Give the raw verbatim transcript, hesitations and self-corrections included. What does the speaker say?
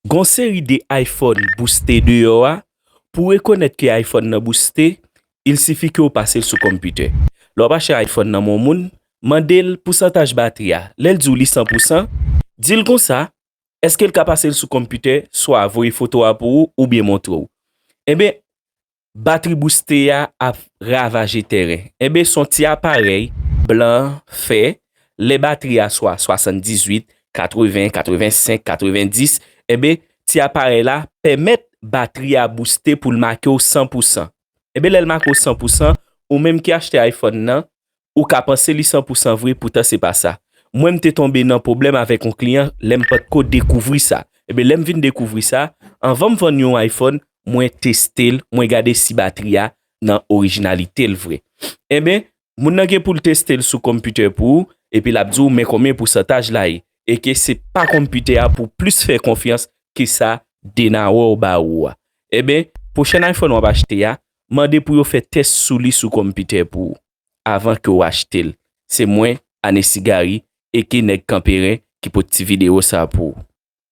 Gon seri de iPhone booste deyò a. Pou rekonèt ke iPhone nan booste, il sifi ke w pase l sou konpitè. Lè w ap achte iPhone nan men yon moun, mande l pousantaj batri a. Lè l di w li san pousan, di l konsa, èske l ka pase l sou konpitè, swa voye foto a pou ou oubyen montre w. Enben, batri booste a ap ravaje tèren. Enben, se yon ti aparèy blan fè, lè batri a swa swasanndizuit, katreven, katrevensenk, katrevendis, enben, ti aparèy la pèmèt batri a booste pou l make w san pousan. Enben, lè l make w san pousan, ou menm ki achte iPhone nan, ou ka panse li san pousan vre, poutan se pa sa. Mwen, m te tonbe nan pwoblèm avèk yon kliyan lè m potko dekouvri sa. Enben, lè m vin dekouvri sa, anvan m vann yon iPhone, mwen teste l, mwen gade si batri a nan orijinalite l vre. Enben, moun nan gen pou l teste l sou konpitè pou ou, epi l ap di w men konbyen pousantaj la ye, e ke se pa konpitè a pou w plis fè konfyans ke sa Denawò ba ou a. Enben, pwochèn iPhone w ap achte a, mande pou yo fè tès sou li sou konpitè pou ou, avan ke w achte l. Se mwen, Anesigari, eke Nèg Kanperen, ki pote ti videyo sa pou ou.